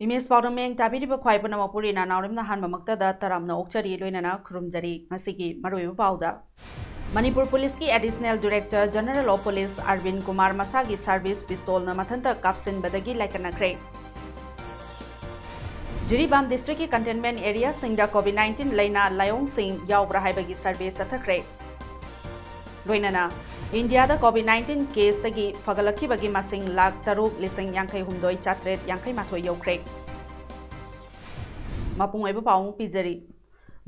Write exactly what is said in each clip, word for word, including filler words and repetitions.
Image ꯄꯥꯎꯗꯝ ꯃꯌꯦꯡ ꯇꯥꯕꯤꯔꯤꯕ ꯈ꯭ꯋꯥꯏ ꯄꯨꯝꯅꯃꯛꯄꯨ ꯔꯤꯅꯥ ꯅꯥꯎꯔꯦꯝꯅ ꯑꯍꯥꯟꯕꯃꯛꯇꯗ ꯇꯔꯥꯝꯅ ꯑꯣꯛꯆꯔꯤ, ꯂꯣꯏꯅꯅ ꯈꯨꯔꯨꯝꯖꯔꯤ꯫ ꯉꯁꯤꯒꯤ ꯃꯔꯨꯑꯣꯏꯕ ꯄꯥꯎꯗ, ꯃꯅꯤꯄꯨꯔ ꯄꯨꯂꯤꯁꯀꯤ Additional Director General of Police ꯑꯔꯕꯤꯟ Kumar ꯃꯁꯥꯒꯤ ꯁꯥꯔꯚꯤꯁ ꯄꯤꯁꯇꯣꯜꯅ ꯃꯊꯟꯇ ꯀꯥꯞꯁꯤꯟꯕꯗꯒꯤ ꯂꯥꯏꯀꯠꯅꯈ꯭ꯔꯦ꯫ ꯖꯤꯔꯤꯕꯥꯝ ꯗꯤꯁꯇ꯭ꯔꯤꯛꯀꯤ ꯀꯟꯇꯦꯟꯃꯦꯟ ꯑꯦꯔꯤꯌꯥꯁꯤꯡꯗ ꯀꯣꯚꯤꯗ ꯅꯥꯏꯟꯇꯤꯟ ꯂꯩꯅꯥ ꯂꯥꯏꯑꯣꯡꯁꯤꯡ ꯌꯥꯎꯕ꯭ꯔꯥ ꯍꯥꯏꯕꯒꯤ ꯁꯔꯚꯦ ꯆꯠꯊꯈ꯭ꯔꯦ꯫ ꯂꯣꯏꯅꯅ ꯏꯟꯗꯤꯌꯥꯗ ꯀꯣꯚꯤꯗ ꯅꯥꯏꯟꯇꯤꯟ ꯀꯦꯁꯇꯒꯤ ꯐꯒꯠꯂꯛꯈꯤꯕꯒꯤ ꯃꯁꯤꯡ ꯂꯥꯈ ꯇꯔꯨꯛ ꯂꯤꯁꯤꯡ ꯌꯥꯡꯈꯩ ꯍꯨꯝꯗꯣꯏ ꯆꯥꯇ꯭ꯔꯦꯠ ꯌꯥꯡꯈꯩ ꯃꯥꯊꯣꯏ ꯌꯧꯈ꯭ꯔꯦ꯫ ꯃꯄꯨꯡ ꯑꯣꯏꯕ ꯄꯥꯎ ꯑꯃꯨꯛ ꯄꯤꯖꯔꯤ꯫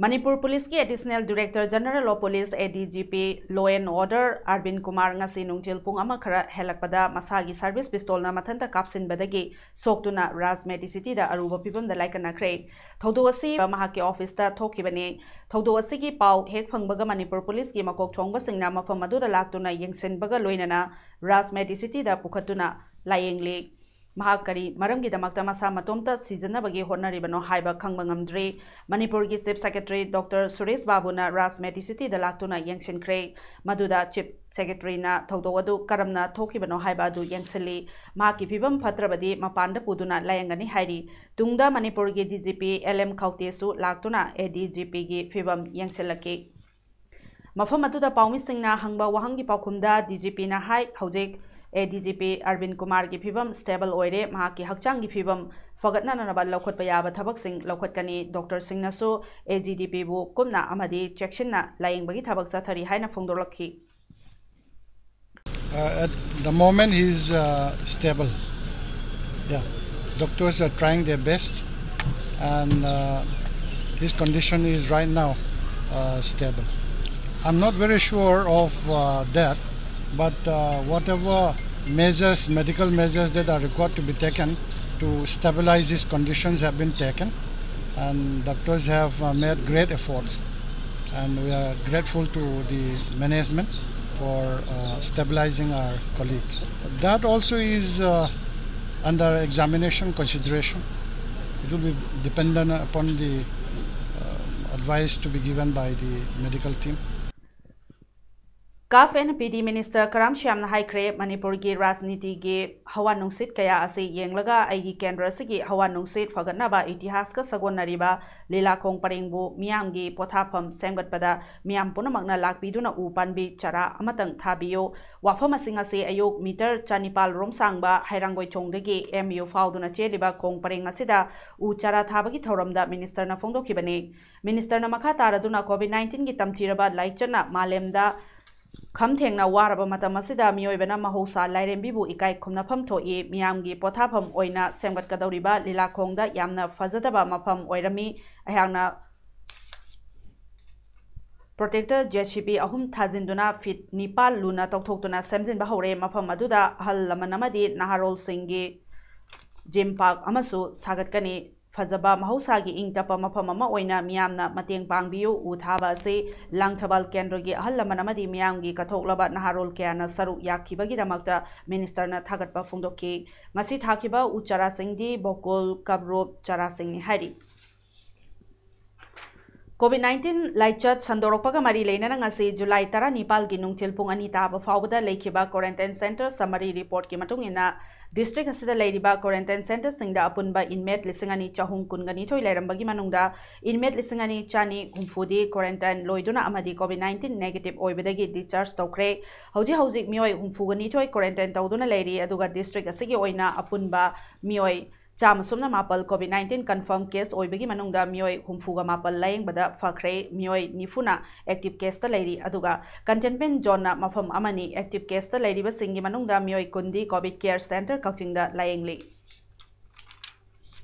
ꯃꯅꯤꯄꯨꯔ ꯄꯨꯂꯤꯁꯀꯤ Additional Director General of Police, A D G P, Law and Order ꯑꯔꯕꯤꯟ Kumar ꯉꯁꯤ ꯅꯨꯡꯊꯤꯜ ꯄꯨꯡ ꯑꯃ ꯈꯔ ꯍꯦꯜꯂꯛꯄꯗ ꯃꯁꯥꯒꯤ ꯁꯥꯔꯚꯤꯁ ꯄꯤꯁꯇꯣꯜꯅ ꯃꯊꯟꯇ ꯀꯥꯞꯁꯤꯟꯕꯗꯒꯤ ꯁꯣꯛꯇꯨꯅ ꯔꯥꯖ ꯃꯦꯗꯤꯁꯤꯇꯤꯗ ꯑꯔꯨꯕ ꯐꯤꯕꯝꯗ ꯂꯥꯏꯀꯠꯅꯈ꯭ꯔꯦ꯫ ꯊꯧꯗꯣꯛ ꯑꯁꯤ ꯃꯍꯥꯛꯀꯤ ꯑꯣꯐꯤꯁꯇ ꯊꯣꯛꯈꯤꯕꯅꯤ꯫ ꯊꯧꯗꯣꯛ ꯑꯁꯤꯒꯤ ꯄꯥꯎ ꯍꯦꯛ ꯐꯪꯕꯒ ꯃꯅꯤꯄꯨꯔ ꯄꯨꯂꯤꯁꯀꯤ ꯃꯀꯣꯛ ꯊꯣꯡꯕꯁꯤꯡꯅ ꯃꯐꯝ ꯑꯗꯨꯗ ꯂꯥꯛꯇꯨꯅ ꯌꯦꯡꯁꯤꯟꯕꯒ ꯂꯣꯏꯅꯅ ꯔꯥꯖ ꯃꯦꯗꯤꯁꯤꯇꯤꯗ ꯄꯨꯈꯠꯇꯨꯅ ꯂꯥꯌꯦꯡꯂꯤ꯫ ꯃꯍꯥꯛ ꯀꯔꯤ ꯃꯔꯝꯒꯤꯗꯃꯛꯇ ꯃꯁꯥ ꯃꯇꯣꯝꯇ ꯁꯤꯖꯅꯕꯒꯤ ꯍꯣꯠꯅꯔꯤꯕꯅꯣ ꯍꯥꯏꯕ ꯈꯪꯕ ꯉꯝꯗ꯭ꯔꯤ꯫ ꯃꯅꯤꯄꯨꯔꯒꯤ ꯆꯤꯐ ꯁꯦꯀ꯭ꯔꯦꯇꯔꯤ ꯗꯣꯛꯇꯔ ꯁꯨꯔꯦꯁ ꯕꯥꯕꯨꯅ ꯔꯥꯖ ꯃꯦꯗꯤꯁꯤꯇꯤꯗ ꯂꯥꯛꯇꯨꯅ ꯌꯦꯡꯁꯤꯟꯈ꯭ꯔꯦ꯫ ꯃꯗꯨꯗ ꯆꯤꯐ ꯁꯦꯀ꯭ꯔꯦꯇꯔꯤꯅ ꯊꯧꯗꯣꯛ ꯑꯗꯨ ꯀꯔꯝꯅ ꯊꯣꯛꯈꯤꯕꯅꯣ ꯍꯥꯏꯕ ꯑꯗꯨ ꯌꯦꯡꯁꯤꯜꯂꯤ꯫ ꯃꯍꯥꯛꯀꯤ ꯐꯤꯕꯝ ꯐꯠꯇ꯭ꯔꯕꯗꯤ ꯃꯄꯥꯟꯗ ꯄꯨꯗꯨꯅ ꯂꯥꯌꯦꯡꯒꯅꯤ ꯍꯥꯏꯔꯤ꯫ ꯇꯨꯡꯗ ꯃꯅꯤꯄꯨꯔꯒꯤ D G P L M ꯈꯧꯇꯦꯁꯨ ꯂꯥꯛꯇꯨꯅ A D G P ꯒꯤ ꯐꯤꯕꯝ ꯌꯦꯡꯁꯤꯜꯂꯛꯈꯤ꯫ ꯃꯐꯝ ꯑꯗꯨꯗ ꯄꯥꯎꯃꯤꯁꯤꯡꯅ ꯍꯪꯕ ꯋꯥꯍꯪꯒꯤ ꯄꯥꯎꯈꯨꯝꯗ D G P ꯅ ꯍꯥꯏ, ꯍꯧꯖꯤꯛ A D G P ꯑꯔꯕꯤꯟ ꯀꯨꯃꯥꯔꯒꯤ ꯐꯤꯕꯝ stable ꯑꯣꯏꯔꯦ, ꯃꯍꯥꯛꯀꯤ ꯍꯛꯆꯥꯡꯒꯤ ꯐꯤꯕꯝ ꯐꯒꯠꯅꯅꯕ ꯂꯧꯈꯠꯄ ꯌꯥꯕ ꯊꯕꯛꯁꯤꯡ ꯂꯧꯈꯠꯀꯅꯤ꯫ ꯗꯣꯛꯇꯔꯁꯤꯡꯅꯁꯨ A D G P ꯕꯨ ꯀꯨꯞꯅ ꯑꯃꯗꯤ ꯆꯦꯛꯁꯤꯟꯅ ꯂꯥꯌꯦꯡꯕꯒꯤ ꯊꯕꯛ ꯆꯠꯊꯔꯤ ꯍꯥꯏꯅ ꯐꯣꯡꯗꯣꯛꯂꯛꯈꯤ꯫ Uh, at the moment, he's uh, stable. Yeah, doctors are trying their best, and uh, his condition is right now uh, stable. I'm not very sure of uh, that, but uh, whatever measures, medical measures that are required to be taken, to stabilize his conditions have been taken, and doctors have uh, made great efforts, and we are grateful to the management for uh, stabilizing our colleague. That also is uh, under examination, consideration. It will be dependent upon the uh, advice to be given by the medical team. CAF and PD Minister ꯀꯔꯥꯝ ꯁ꯭ꯌꯥꯝꯅ ꯍꯥꯏꯈ꯭ꯔꯦ, ꯃꯅꯤꯄꯨꯔꯒꯤ ꯔꯥꯖꯅꯤꯇꯤꯒꯤ ꯍꯋꯥ ꯅꯨꯡꯁꯤꯠ ꯀꯌꯥ ꯑꯁꯤ ꯌꯦꯡꯂꯒ ꯑꯩꯒꯤ ꯀꯦꯟꯗ꯭ꯔ ꯑꯁꯤꯒꯤ ꯍꯋꯥ ꯅꯨꯡꯁꯤꯠ ꯐꯒꯠꯅꯕ ꯏꯇꯤꯍꯥꯁꯀ ꯁꯥꯒꯣꯟꯅꯔꯤꯕ ꯂꯤꯂꯥꯈꯣꯡ ꯄꯔꯦꯡꯕꯨ ꯃꯤꯌꯥꯝꯒꯤ ꯄꯣꯊꯥꯐꯝ ꯁꯦꯝꯒꯠꯄꯗ ꯃꯤꯌꯥꯝ ꯄꯨꯝꯅꯃꯛꯅ ꯂꯥꯛꯄꯤꯗꯨꯅ ꯎ ꯄꯥꯝꯕꯤ ꯆꯔꯥ ꯑꯃꯇꯪ ꯊꯥꯕꯤꯌꯨ꯫ ꯋꯥꯐꯝ ꯑꯁꯤꯡ ꯑꯁꯤ ꯑꯌꯨꯛ ꯃꯤꯇꯔ ꯆꯅꯤꯄꯥꯜ ꯔꯣꯝ ꯁꯥꯡꯕ ꯍꯩꯔꯥꯡꯒꯣꯏꯊꯣꯡꯗꯒꯤ MU ꯐꯥꯎꯗꯨꯅ ꯆꯦꯜꯂꯤꯕ ꯈꯣꯡ ꯄꯔꯦꯡ ꯑꯁꯤꯗ ꯎ ꯆꯔꯥ ꯊꯥꯕꯒꯤ ꯊꯧꯔꯝꯗ ꯃꯤꯅꯤꯁꯇꯔꯅ ꯐꯣꯡꯗꯣꯛꯈꯤꯕꯅꯤ꯫ ꯃꯤꯅꯤꯁꯇꯔꯅ ꯃꯈꯥ ꯇꯥꯔꯗꯨꯅ COVID nineteen ꯒꯤ ꯇꯝꯊꯤꯔꯕ ꯂꯥꯏꯆꯠꯅ ꯃꯥꯂꯦꯝꯗ ꯈꯝ ꯊꯦꯡꯅ ꯋꯥꯔꯕ ꯃꯇꯝ ꯑꯁꯤꯗ ꯃꯤꯑꯣꯏꯕꯅ ꯃꯍꯧꯁꯥ ꯂꯥꯏꯔꯦꯝꯕꯤꯕꯨ ꯏꯀꯥꯏ ꯈꯨꯝꯅꯐꯝ ꯊꯣꯛꯏ꯫ ꯃꯤꯌꯥꯝꯒꯤ ꯄꯣꯊꯥꯐꯝ ꯑꯣꯏꯅ ꯁꯦꯝꯒꯠꯀꯗꯧꯔꯤꯕ ꯂꯤꯂꯥꯈꯣꯡꯗ ꯌꯥꯝꯅ ꯐꯖꯗꯕ ꯃꯐꯝ ꯑꯣꯏꯔꯝꯃꯤ꯫ ꯑꯩꯍꯥꯛꯅ protector JCB ꯑꯍꯨꯝ ꯊꯥꯖꯤꯟꯗꯨꯅ ꯐꯤꯠ ꯅꯤꯄꯥꯜ ꯂꯨꯅ ꯇꯧꯊꯣꯛꯇꯨꯅ ꯁꯦꯝꯖꯤꯟꯕ ꯍꯧꯔꯦ꯫ ꯃꯐꯝ ꯑꯗꯨꯗ ꯑꯍꯜ ꯂꯃꯟ ꯑꯃꯗꯤ ꯅꯍꯥꯔꯣꯜꯁꯤꯡꯒꯤ gym park ꯑꯃꯁꯨ ꯁꯥꯒꯠꯀꯅꯤ꯫ ꯐꯖꯕ ꯃꯍꯧꯁꯥꯒꯤ ꯏꯪ ꯇꯞꯄ ꯃꯐꯝ ꯑꯃ ꯑꯣꯏꯅ ꯃꯤꯌꯥꯝꯅ ꯃꯇꯦꯡ ꯄꯥꯡꯕꯤꯌꯨ꯫ ꯎ ꯊꯥꯕ ꯑꯁꯤ ꯂꯥꯡꯊꯕꯥꯜ ꯀꯦꯟꯗ꯭ꯔꯒꯤ ꯑꯍꯜ ꯂꯃꯟ ꯑꯃꯗꯤ ꯃꯤꯌꯥꯝꯒꯤ ꯀꯠꯊꯣꯛꯂꯕ ꯅꯍꯥꯔꯣꯜ ꯀꯌꯥꯅ ꯁꯔꯨꯛ ꯌꯥꯈꯤꯕꯒꯤꯗꯃꯛꯇ ꯃꯤꯅꯤꯁꯇꯔꯅ ꯊꯥꯒꯠꯄ ꯐꯣꯡꯗꯣꯛꯈꯤ꯫ ꯉꯁꯤ ꯊꯥꯈꯤꯕ ꯎ ꯆꯥꯔꯥꯁꯤꯡꯗꯤ ꯕꯣꯀꯣꯜ, ꯀꯕ꯭ꯔꯣꯞ ꯆꯥꯔꯥꯁꯤꯡꯅꯤ ꯍꯥꯏꯔꯤ꯫ COVID nineteen ꯂꯥꯏꯆꯠ ꯁꯟꯗꯣꯔꯛꯄꯒ ꯃꯔꯤ ꯂꯩꯅꯅ ꯉꯁꯤ ꯖꯨꯂꯥꯏ ꯇꯔꯥꯅꯤꯄꯥꯜꯒꯤ ꯅꯨꯡꯊꯤꯜ ꯄꯨꯡ ꯑꯅꯤ ꯇꯥꯕ ꯐꯥꯎꯕꯗ ꯂꯩꯈꯤꯕ quarantine center summary report ꯀꯤ ꯃꯇꯨꯡ ꯏꯟꯅ, district ꯑꯁꯤꯗ ꯂꯩꯔꯤꯕ quarantine center ꯁꯤꯡꯗ ꯑꯄꯨꯟꯕ inmate ꯂꯤꯁꯤꯡ ꯑꯅꯤ ꯆꯍꯨꯝ ꯀꯨꯟꯒ ꯅꯤꯊꯣꯏ ꯂꯩꯔꯝꯕꯒꯤ ꯃꯅꯨꯡꯗ inmate ꯂꯤꯁꯤꯡ ꯑꯅꯤ ꯆꯅꯤ ꯍꯨꯝꯐꯨꯗꯤ quarantine ꯂꯣꯏꯗꯨꯅ ꯑꯃꯗꯤ COVID nineteen negative ꯑꯣꯏꯕꯗꯒꯤ discharge ꯇꯧꯈ꯭ꯔꯦ꯫ ꯍꯧꯖꯤꯛ ꯍꯧꯖꯤꯛ ꯃꯤꯑꯣꯏ ꯍꯨꯝꯐꯨꯒ ꯅꯤꯊꯣꯏ quarantine ꯇꯧꯗꯨꯅ ꯂꯩꯔꯤ, ꯑꯗꯨꯒ district ꯑꯁꯤꯒꯤ ꯑꯣꯏꯅ ꯑꯄꯨꯟꯕ ꯃꯤꯑꯣꯏ ꯆꯥꯝꯃ ꯁꯨꯞꯅ ꯃꯥꯄꯜ COVID nineteen confirm case ꯑꯣꯏꯕꯒꯤ ꯃꯅꯨꯡꯗ ꯃꯤꯑꯣꯏ ꯍꯨꯝꯐꯨꯒ ꯃꯥꯄꯜ ꯂꯥꯌꯦꯡꯕꯗ ꯐꯈ꯭ꯔꯦ, ꯃꯤꯑꯣꯏ ꯅꯤꯐꯨꯅ active case ꯇ ꯂꯩꯔꯤ, ꯑꯗꯨꯒ containment zone ꯅ ꯃꯐꯝ ꯑꯃꯅꯤ꯫ Active case ꯇ ꯂꯩꯔꯤꯕꯁꯤꯡꯒꯤ ꯃꯅꯨꯡꯗ ꯃꯤꯑꯣꯏ ꯀꯨꯟꯗꯤ COVID care center ꯀꯛꯆꯤꯡꯗ ꯂꯥꯌꯦꯡꯂꯤ꯫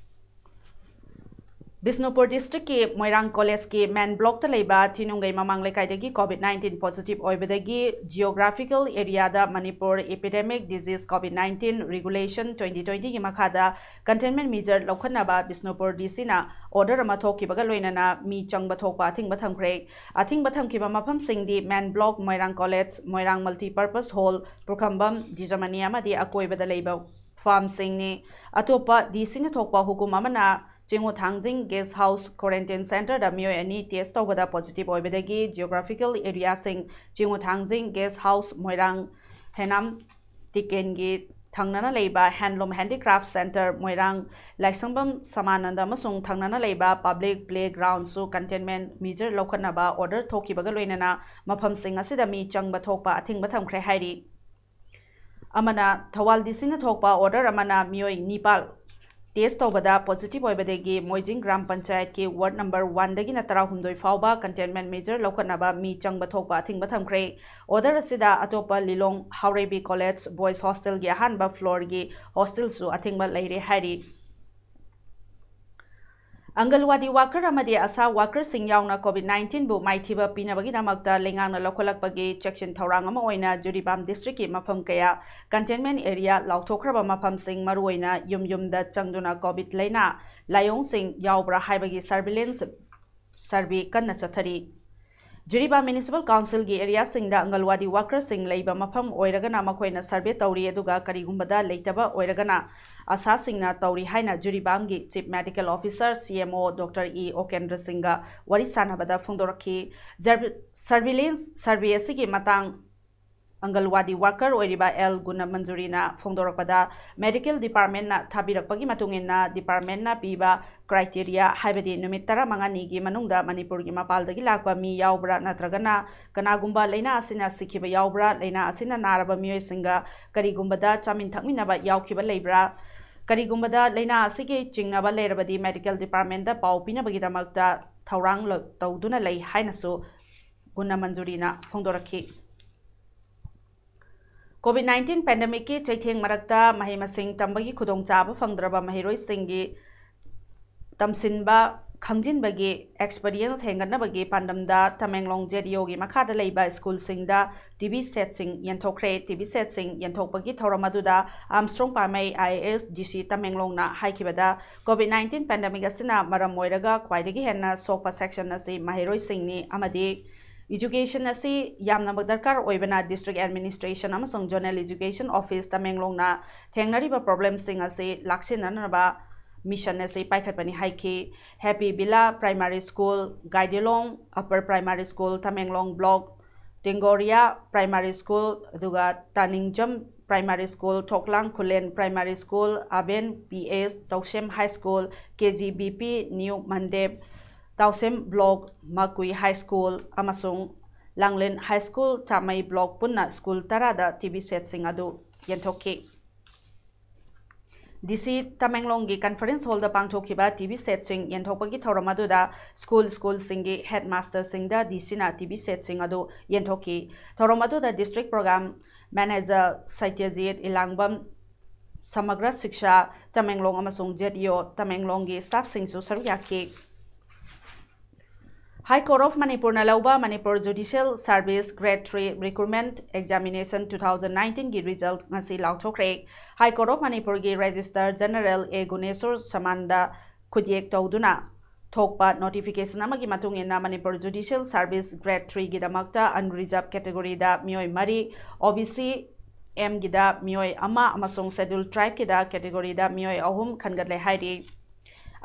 ꯕꯤꯁꯅꯨꯄꯨꯔ ꯗꯤꯁꯇ꯭ꯔꯤꯛꯀꯤ ꯃꯣꯏꯔꯥꯡ ꯀꯣꯂꯦꯖꯀꯤ ꯃꯦꯟ ꯕ꯭ꯂꯣꯛꯇ ꯂꯩꯕ ꯊꯤꯅꯨꯡꯒꯩ ꯃꯃꯥꯡ ꯂꯩꯀꯥꯏꯗꯒꯤ COVID nineteen positive ꯑꯣꯏꯕꯗꯒꯤ geographical areaꯗ Manipur epidemic disease COVID nineteen regulation twenty twentyꯒꯤ ꯃꯈꯥꯗ containment measure ꯂꯧꯈꯠꯅꯕ ꯕꯤꯁꯅꯨꯄꯨꯔ DCꯅ order ꯑꯃ ꯊꯣꯛꯈꯤꯕꯒ ꯂꯣꯏꯅꯅ ꯃꯤ ꯆꯪꯕ ꯊꯣꯛꯄ ꯑꯊꯤꯡꯕ ꯊꯝꯈ꯭ꯔꯦ꯫ ꯑꯊꯤꯡꯕ ꯊꯝꯈꯤꯕ ꯃꯐꯝꯁꯤꯡꯗꯤ ꯃꯦꯟ ꯕ꯭ꯂꯣꯛ, ꯃꯣꯏꯔꯥꯡ ꯀꯣꯂꯦꯖ, ꯃꯣꯏꯔꯥꯡ multipurpose hall, ꯄꯨꯈ꯭ꯔꯝꯕꯝ, ꯖꯤꯖꯃꯅꯤ ꯑꯃꯗꯤ ꯑꯀꯣꯏꯕꯗ ꯂꯩꯕ farmꯁꯤꯡꯅꯤ꯫ ꯑꯇꯣꯞꯄ DCꯅ ꯊꯣꯛꯄ ꯍꯨꯀꯨꯝ ꯑꯃꯅ ꯆꯤꯡꯉꯨ ꯊꯥꯡꯖꯤꯡ guest house quarantine centreꯗ ꯃꯤꯑꯣꯏ ꯑꯅꯤ test ꯇꯧꯕꯗ positive ꯑꯣꯏꯕꯗꯒꯤ geographical areaꯁꯤꯡ ꯆꯤꯡꯉꯨ ꯊꯥꯡꯖꯤꯡ guest house, ꯃꯣꯏꯔꯥꯡ ꯍꯦꯅꯥꯝ ꯇꯤꯀꯦꯟꯒꯤ ꯊꯪꯅꯅ ꯂꯩꯕ handloom handicraft centre, ꯃꯣꯏꯔꯥꯡ ꯂꯥꯏꯁ꯭ꯔꯝꯕꯝ ꯁꯃꯥꯅꯟꯗ ꯑꯃꯁꯨꯡ ꯊꯪꯅꯅ ꯂꯩꯕ public playgroundꯁꯨ containment measure ꯂꯧꯈꯠꯅꯕ order ꯊꯣꯛꯈꯤꯕꯒ ꯂꯣꯏꯅꯅ ꯃꯐꯝꯁꯤꯡ ꯑꯁꯤꯗ ꯃꯤ ꯆꯪꯕ ꯊꯣꯛꯄ ꯑꯊꯤꯡꯕ ꯊꯝꯈ꯭ꯔꯦ ꯍꯥꯏꯔꯤ꯫ ꯑꯃꯅ, ꯊꯧꯕꯥꯜ DCꯅ ꯊꯣꯛꯄ order ꯑꯃꯅ ꯃꯤꯑꯣꯏ ꯅꯤꯄꯥꯜ test ꯇꯧꯕꯗ positive ꯑꯣꯏꯕꯗꯒꯤ ꯃꯣꯏꯖꯤꯡ ꯒ꯭ꯔꯥꯝ ꯄꯟꯆꯥꯌꯠꯀꯤ ward number oneꯗꯒꯤꯅ ꯇꯔꯥꯍꯨꯝꯗꯣꯏ ꯐꯥꯎꯕ containment measure ꯂꯧꯈꯠꯅꯕ ꯃꯤ ꯆꯪꯕ ꯊꯣꯛꯄ ꯑꯊꯤꯡꯕ ꯊꯝꯈ꯭ꯔꯦ꯫ Order ꯑꯁꯤꯗ ꯑꯇꯣꯞꯄ ꯂꯤꯂꯣꯡ ꯍꯥꯎꯔꯩꯕꯤ ꯀꯣꯂꯦꯖ boys hostelꯒꯤ ꯑꯍꯥꯟꯕ floorꯒꯤ hostelꯁꯨ ꯑꯊꯤꯡꯕ ꯂꯩꯔꯦ ꯍꯥꯏꯔꯤ꯫ ꯑꯪꯒꯜꯋꯥꯗꯤ worker ꯑꯃꯗꯤ ASHA workerꯁꯤꯡ ꯌꯥꯎꯅ COVID nineteenꯕꯨ ꯃꯥꯏꯊꯤꯕ ꯄꯤꯅꯕꯒꯤꯗꯃꯛꯇ ꯂꯩꯉꯥꯛꯅ ꯂꯧꯈꯠꯂꯛꯄꯒꯤ ꯆꯦꯛꯁꯤꯟ ꯊꯧꯔꯥꯡ ꯑꯃ ꯑꯣꯏꯅ ꯖꯤꯔꯤꯕꯥꯝ districtꯀꯤ ꯃꯐꯝ ꯀꯌꯥ containment area ꯂꯥꯎꯊꯣꯛꯈ꯭ꯔꯕ ꯃꯐꯝꯁꯤꯡ, ꯃꯔꯨꯑꯣꯏꯅ ꯌꯨꯝ ꯌꯨꯝꯗ ꯆꯪꯗꯨꯅ COVID ꯂꯩꯅꯥ ꯂꯥꯏꯑꯣꯡꯁꯤꯡ ꯌꯥꯎꯕ꯭ꯔꯥ ꯍꯥꯏꯕꯒꯤ surveillance survey ꯀꯟꯅ ꯆꯠꯊꯔꯤ꯫ ꯖꯤꯔꯤꯕꯥꯝ Municipal Councilꯒꯤ areaꯁꯤꯡꯗ ꯑꯪꯒꯜꯋꯥꯗꯤ workerꯁꯤꯡ ꯂꯩꯕ ꯃꯐꯝ ꯑꯣꯏꯔꯒꯅ ꯃꯈꯣꯏꯅ survey ꯇꯧꯔꯤ, ꯑꯗꯨꯒ ꯀꯔꯤꯒꯨꯝꯕꯗ ꯂꯩꯇꯕ ꯑꯣꯏꯔꯒꯅ ASHAꯁꯤꯡꯅ ꯇꯧꯔꯤ ꯍꯥꯏꯅ ꯖꯤꯔꯤꯕꯥꯝꯒꯤ Chief Medical Officer, CMO, Doctor E ꯎꯀꯦꯟꯗ꯭ꯔ ꯁꯤꯡꯒ ꯋꯥꯔꯤ ꯁꯥꯟꯅꯕꯗ ꯐꯣꯡꯗꯣꯔꯛꯈꯤ꯫ Surve-, surveillance survey ꯑꯁꯤꯒꯤ ꯃꯇꯥꯡ ꯑꯪꯒꯜꯋꯥꯗꯤ worker ꯑꯣꯏꯔꯤꯕ ꯑꯦꯜ ꯒꯨꯅꯃꯟꯖꯨꯔꯤꯅ ꯐꯣꯡꯗꯣꯔꯛꯄꯗ, medical departmentꯅ ꯊꯥꯕꯤꯔꯛꯄꯒꯤ ꯃꯇꯨꯡ ꯏꯟꯅ departmentꯅ ꯄꯤꯕ criteria, ꯍꯥꯏꯕꯗꯤ ꯅꯨꯃꯤꯠ ꯇꯔꯥꯃꯉꯥꯅꯤꯒꯤ ꯃꯅꯨꯡꯗ ꯃꯅꯤꯄꯨꯔꯒꯤ ꯃꯄꯥꯟꯗꯒꯤ ꯂꯥꯛꯄ ꯃꯤ ꯌꯥꯎꯕ꯭ꯔꯥ ꯅꯠꯇ꯭ꯔꯒꯅ ꯀꯅꯥꯒꯨꯝꯕ ꯂꯩꯅꯥ ꯑꯁꯤꯅ ꯁꯤꯈꯤꯕ ꯌꯥꯎꯕ꯭ꯔꯥ, ꯂꯩꯅꯥ ꯑꯁꯤꯅ ꯅꯥꯔꯕ ꯃꯤꯑꯣꯏꯁꯤꯡꯒ ꯀꯔꯤꯒꯨꯝꯕꯗ ꯆꯥꯃꯤꯟ ꯊꯛꯃꯤꯟꯅꯕ ꯌꯥꯎꯈꯤꯕ ꯂꯩꯕ꯭ꯔꯥ, ꯀꯔꯤꯒꯨꯝꯕꯗ ꯂꯩꯅꯥ ꯑꯁꯤꯒꯤ ꯆꯤꯡꯅꯕ ꯂꯩꯔꯕꯗꯤ medical departmentꯗ ꯄꯥꯎ ꯄꯤꯅꯕꯒꯤꯗꯃꯛꯇ ꯊꯧꯔꯥꯡ ꯂꯧ-, ꯇꯧꯗꯨꯅ ꯂꯩ ꯍꯥꯏꯅꯁꯨ ꯒꯨꯅꯃꯟꯖꯨꯔꯤꯅ ꯐꯣꯡꯗꯣꯔꯛꯈꯤ꯫ COVID nineteen pandemicꯀꯤ ꯆꯩꯊꯦꯡ ꯃꯔꯛꯇ ꯃꯍꯩ ꯃꯁꯤꯡ ꯇꯝꯕꯒꯤ ꯈꯨꯗꯣꯡꯆꯥꯕ ꯐꯪꯗ꯭ꯔꯕ ꯃꯍꯩꯔꯣꯏꯁꯤꯡꯒꯤ ꯇꯝꯁꯤꯟꯕ ꯈꯪꯖꯤꯟꯕꯒꯤ experience ꯍꯦꯟꯒꯠꯅꯕꯒꯤ ꯄꯥꯟꯗꯝꯗ ꯇꯃꯦꯡꯂꯣꯡ ꯖꯦꯠ ꯏ ꯑꯣꯒꯤ ꯃꯈꯥꯗ ꯂꯩꯕ ꯁ꯭ꯀꯨꯜꯁꯤꯡꯗ ꯇꯤ ꯚꯤ ꯁꯦꯠꯁꯤꯡ ꯌꯦꯟꯊꯣꯛꯈ꯭ꯔꯦ꯫ ꯇꯤ ꯚꯤ ꯁꯦꯠꯁꯤꯡ ꯌꯦꯟꯊꯣꯛꯄꯒꯤ ꯊꯧꯔꯝ ꯑꯗꯨꯗ ꯑꯥꯝꯁꯇ꯭ꯔꯣꯡ ꯄꯥꯃꯩ, ꯑꯥꯏ ꯑꯦ ꯑꯦꯁ, ꯗꯤ ꯁꯤ ꯇꯃꯦꯡꯂꯣꯡꯅ ꯍꯥꯏꯈꯤꯕꯗ, ꯀꯣꯚꯤꯗ ꯅꯥꯏꯟꯇꯤꯟ ꯄꯦꯟꯗꯦꯃꯤꯛ ꯑꯁꯤꯅ ꯃꯔꯝ ꯑꯣꯏꯔꯒ ꯈ꯭ꯋꯥꯏꯗꯒꯤ ꯍꯦꯟꯅ ꯁꯣꯛꯄ ꯁꯦꯛꯁꯟ ꯑꯁꯤ ꯃꯍꯩꯔꯣꯏꯁꯤꯡꯅꯤ ꯑꯃꯗꯤ ꯏꯖꯨꯀꯦꯁꯟ ꯑꯁꯤ ꯌꯥꯝꯅꯃꯛ ꯗꯔꯀꯥꯔ ꯑꯣꯏꯕꯅ ꯗꯤꯁꯇ꯭ꯔꯤꯛ ꯑꯦꯗꯃꯤꯅꯤꯁꯇ꯭ꯔꯦꯁꯟ ꯑꯃꯁꯨꯡ ꯖꯣꯅꯦꯜ ꯏꯖꯨꯀꯦꯁꯟ ꯑꯣꯐꯤꯁ ꯇꯃꯦꯡꯂꯣꯡꯅ ꯊꯦꯡꯅꯔꯤꯕ ꯄ꯭ꯔꯣꯕ꯭ꯂꯦꯝꯁꯤꯡ ꯑꯁꯤ ꯂꯥꯛꯁꯤꯟꯅꯅꯕ ꯃꯤꯁꯟ ꯑꯁꯤ ꯄꯥꯏꯈꯠꯄꯅꯤ ꯍꯥꯏꯈꯤ꯫ ꯍꯦꯄꯤ ꯕꯤꯂꯥ primary school, Gaidilong upper primary school, Tamenglong block, Tengoria primary school, ꯑꯗꯨꯒ Taningjam primary school, Thoklang Khullen primary school, Aben P S, Tousem high school, K G B P new Mandep, Tousem block, Makui high school ꯑꯃꯁꯨꯡ Langlen high school, Chamei block ꯄꯨꯟꯅ ꯁ꯭ꯀꯨꯜ ꯇꯔꯥꯗ ꯇꯤ ꯚꯤ ꯁꯦꯠꯁꯤꯡ ꯑꯗꯨ ꯌꯦꯟꯊꯣꯛꯈꯤ꯫ ꯗꯤ ꯁꯤ ꯇꯃꯦꯡꯂꯣꯡꯒꯤ ꯀꯟꯐꯔꯦꯟꯁ ꯍꯣꯜꯗ ꯄꯥꯡꯊꯣꯛꯈꯤꯕ ꯇꯤ ꯚꯤ ꯁꯦꯠꯁꯤꯡ ꯌꯦꯟꯊꯣꯛꯄꯒꯤ ꯊꯧꯔꯝ ꯑꯗꯨꯗ ꯁ꯭ꯀꯨꯜ ꯁ꯭ꯀꯨꯜꯁꯤꯡꯒꯤ ꯍꯦꯗ ꯃꯥꯁꯇꯔꯁꯤꯡꯗ ꯗꯤ ꯁꯤꯅ ꯇꯤ ꯚꯤ ꯁꯦꯠꯁꯤꯡ ꯑꯗꯨ ꯌꯦꯟꯊꯣꯛꯈꯤ꯫ ꯊꯧꯔꯝ ꯑꯗꯨꯗ ꯗꯤꯁꯇ꯭ꯔꯤꯛ ꯄ꯭ꯔꯣꯒ꯭ꯔꯥꯝ ꯃꯦꯅꯦꯖꯔ ꯁꯇ꯭ꯌꯖꯤꯠ ꯏꯂꯥꯡꯕꯝ, ꯁꯃꯒ꯭ꯔ ꯁꯤꯛꯁꯥ ꯇꯃꯦꯡꯂꯣꯡ ꯑꯃꯁꯨꯡ ꯖꯦꯠ ꯏ ꯑꯣ ꯇꯃꯦꯡꯂꯣꯡꯒꯤ ꯁ꯭ꯇꯥꯐꯁꯤꯡꯁꯨ ꯁꯔꯨꯛ ꯌꯥꯈꯤ꯫ ꯍꯥꯏ ꯀꯣꯔꯠ ꯑꯣꯐ ꯃꯅꯤꯄꯨꯔꯅ ꯂꯧꯕ Manipur judicial service grade three recruitment examination two thousand ꯅꯥꯏꯟꯇꯤꯟꯒꯤ ꯔꯤꯖꯜꯠ ꯉꯁꯤ ꯂꯥꯎꯊꯣꯛꯈ꯭ꯔꯦ꯫ ꯍꯥꯏ ꯀꯣꯔꯠ ꯑꯣꯐ ꯃꯅꯤꯄꯨꯔꯒꯤ ꯔꯦꯖꯤꯁꯇꯔ ꯖꯦꯅꯔꯦꯜ ꯑꯦ ꯒꯨꯅꯦꯁꯣꯔ ꯁꯃꯥꯟꯗ ꯈꯨꯠꯌꯦꯛ ꯇꯧꯗꯨꯅ ꯊꯣꯛꯄ ꯅꯣꯇꯤꯐꯤꯀꯦꯁꯟ ꯑꯃꯒꯤ ꯃꯇꯨꯡ ꯏꯟꯅ ꯃꯅꯤꯄꯨꯔ ꯖꯨꯗꯤꯁꯤꯌꯦꯜ ꯁꯥꯔꯚꯤꯁ ꯒ꯭ꯔꯦꯗ ꯊ꯭ꯔꯤꯒꯤꯗꯃꯛꯇ ꯑꯟꯔꯤꯖꯥꯔꯚ ꯀꯦꯇꯦꯒꯣꯔꯤꯗ ꯃꯤꯑꯣꯏ ꯃꯔꯤ, ꯑꯣ ꯕꯤ ꯁꯤ ꯑꯦꯝꯒꯤꯗ ꯃꯤꯑꯣꯏ ꯑꯃ ꯑꯃꯁꯨꯡ ꯁꯦꯗ꯭ꯌꯨꯜ ꯇ꯭ꯔꯥꯏꯕꯀꯤꯗ ꯀꯦꯇꯦꯒꯣꯔꯤꯗ ꯃꯤꯑꯣꯏ ꯑꯍꯨꯝ ꯈꯟꯒꯠꯂꯦ ꯍꯥꯏꯔꯤ꯫